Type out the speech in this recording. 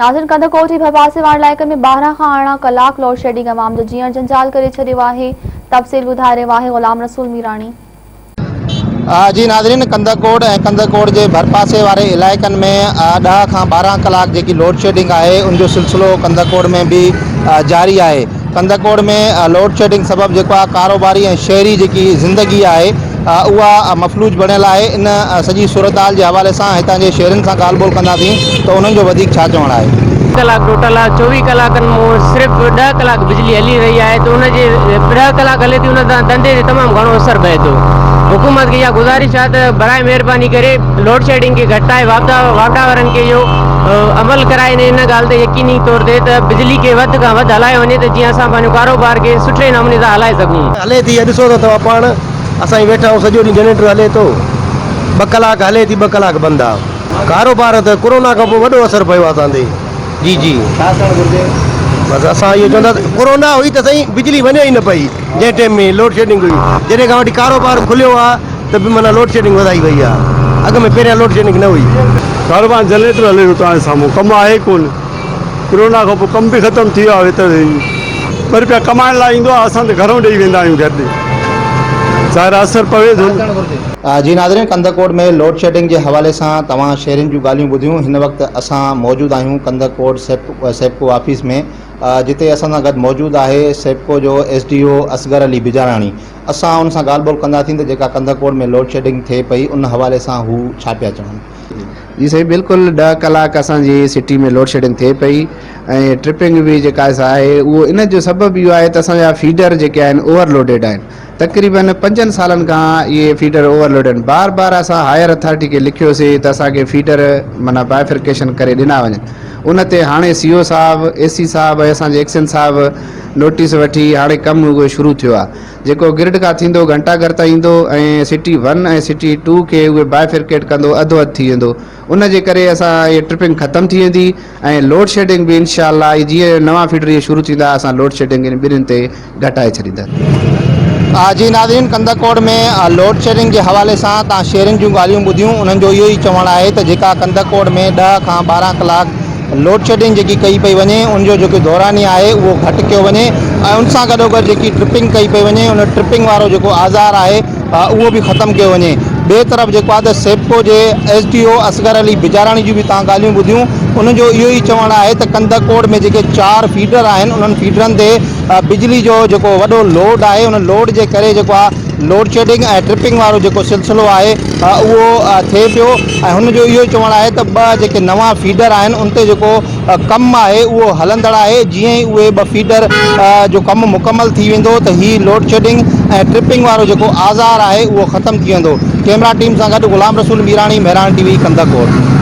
ناظرين ڪنڌڪوٽ جي ڀرپاسي وارن علائقن ۾ 12 کان 18 ڪلاڪ لوڊشيڊنگ عوام جو جيئڻ جنجال ڪري ڇڏيو آهي، تفصيل ٻڌائي رهيو آهي غلام رسول ميراڻي. جي ناظرين ڪنڌڪوٽ ۽ ڪنڌڪوٽ جي ڀرپاسي واري علائقن ۾ 10 کان 12 ڪلاڪ جيڪي لوڊشيڊنگ آهي ان جو سلسلو ڪنڌڪوٽ ۾ به جاري آهي ڪنڌڪوٽ ۾ لوڊشيڊنگ سبب جيڪو آهي ڪاروباري ۽ شهري جيڪي زندگي آهي اها مفلوج بڻيل آهي، ان سڄي صورتحال جي حوالي سان هتان جي شهرين سان ڳالهه ٻولهه ڪنداسين ته انهن جو وڌيڪ ڇا چوڻ آهي. ڪلاڪ ٽوٽل آهي 24 ڪلاڪن مون صرف 10 ڪلاڪ بجلي هلي رهي آهي ته ان جي 10 ڪلاڪ هلي ٿي ان سان ڌنڌي تي تمام گهڻو اثر پئي ٿو حڪومت کي اها گذارش آهي ته برائي مهرباني ڪري لوڊشيڊنگ کي گهٽائي واپڊا واپڊا وارن کي اهو عمل ڪرائي ان ڳالهه تي يقيني طور تي ته بجلي کي وڌ کان وڌ هلايو وڃي ته جيئن اسان پنهنجو ڪاروبار کي سٺي نموني سان هلائي سگهون. هلي ٿي ڏسو ته توهان پاڻ. اسان ئي ويٺا آهيون سڄو ڏينهن جنريٽر هلي ٿو ٻه ڪلاڪ هلي ٿي ٻه ڪلاڪ بند آ ڪاروبار ته ڪورونا کان پوء وڏو اثر پيو آ اسان تي جي جي ڇا ٿيڻ گهرجي؟ بس اسان اهو چوندا ته ڪورونا هئي ته سائين بجلي وڃي ئي نه پئي جنهن ٽيم ۾ لوڊ شيڊنگ هئي جڏهن کان وٺي ڪاروبار کليو آ ته به معنيٰ لوڊ شيڊنگ وڌائي وئي آ اڳ ۾ پهريان لوڊ شيڊنگ نه هئي. ڪاروبار جنريٽر هلي ٿو توهان جي سامهون ڪم آهي ڪونه. ڪرونا کان پوء ڪم به ختم ٿي ويو آهي ته ٻه روپيا ڪمائڻ لاء ايندو آهي اسان ته گهرون ڏئي ويندا آهيون گهر ڏي ظاهر آهي اثر پوي ٿو نه. جي ناظرين ڪنڌڪوٽ ۾ لوڊشيڊنگ جي حوالي سان توهان شهرين جون ڳالهيون ٻڌيون هن وقت اسان موجود آهيون ڪنڌڪوٽ سيپڪو آفيس ۾ جتي اسان سان گڏ موجود آهي سيپڪو جو S D O Asghar Ali Bijarani اسان ان سان ڳالهه ٻولهه ڪنداسين ته جيڪا ڪنڌڪوٽ ۾ لوڊشيڊنگ ٿئي پئي ان حوالي سان هو ڇا پيا چون. جي سائين بلڪل 10 ڪلاڪ اسان جي سٽي ۾ لوڊشيڊنگ ٿئي پئي ۽ ٽرپنگ به جيڪا سا آهي اهو ان جو سبب اهو آهي ته اسان جا فيڊر جيڪي آهن اوور لوڊيڊ آهن تقريبن پنجن سالن کان اهي فيڊر اوور لوڊ آهن بار بار اسان هائر اٿارٽي کي لکيوسي ته اسان کي فيڊر معنيٰ بائفرڪيشن ڪري ڏنا وڃن ان تي هاڻي سي او صاحب اي سي صاحب ۽ اسان جي ايڪسين صاحب نوٽيس وٺي هاڻي ڪم اهو شروع ٿيو آهي جيڪو گرڊ کان ٿيندو گهنٽا گهر تائين ايندو ۽ سٽي ون ۽ سٽي ٽو کي اهي بائفرڪيٽ ڪندو اڌو اڌ ٿي ويندو ان جي ڪري اسان اهي ٽرپنگ ختم ٿي ويندي ۽ لوڊ شيڊنگ به انشاء الله اهي جيئن نوان فيڊر اهي شروع ٿيندا اسان لوڊ شيڊنگ ان ٻنهين تي گهٽائي ڇڏينداسين. جي ناظرين ڪنڌڪوٽ ۾ لوڊ شيڊنگ جي حوالي سان تان شهرين جون ڳالهيون ٻڌيون انهن جو اهو ئي چوڻ آهي ته جيڪا ڪنڌڪوٽ ۾ 10 کان 12 ڪلاڪ لوڊشيڊنگ جيڪي ڪئي پئي وڃي ان جو جيڪو دوراني آهي اهو گهٽ ڪيو وڃي ۽ ان سان گڏوگڏ جيڪي ٽرپنگ ڪئي پئي وڃي ان ٽرپنگ وارو جيڪو آزار آهي اهو به ختم ڪيو وڃي ٻئي طرف جيڪو آهي ته سيپڪو جي S D O Asghar Ali Bijarani جون به تان ڳالهيون ٻڌيون ان جو اهو ئي چوڻ آهي ته ڪنڌڪوٽ ۾ جيڪي چار فيڊر آهن انهن فيڊرن تي بجلي جو جيڪو وڏو لوڊ آهي ان لوڊ جي ڪري جيڪو آهي لوڊشيڊنگ ۽ ٽرپنگ وارو جيڪو سلسلو آهي اهو ٿئي پيو ۽ هن جو اهو چوڻ آهي ته ٻه جيڪي نوان فيڊر آهن ان تي جيڪو ڪم آهي اهو هلندڙ آهي جيئن ئي اهي ٻه فيڊر جو ڪم مڪمل ٿي ويندو ته هي لوڊشيڊنگ ۽ ٽرپنگ وارو جيڪو آزار آهي اهو ختم ٿي ويندو ڪيمرا ٽيم سان گڏ غلام رسول ميراڻي مهراڻ ٽي وي ڪنڌڪوٽ.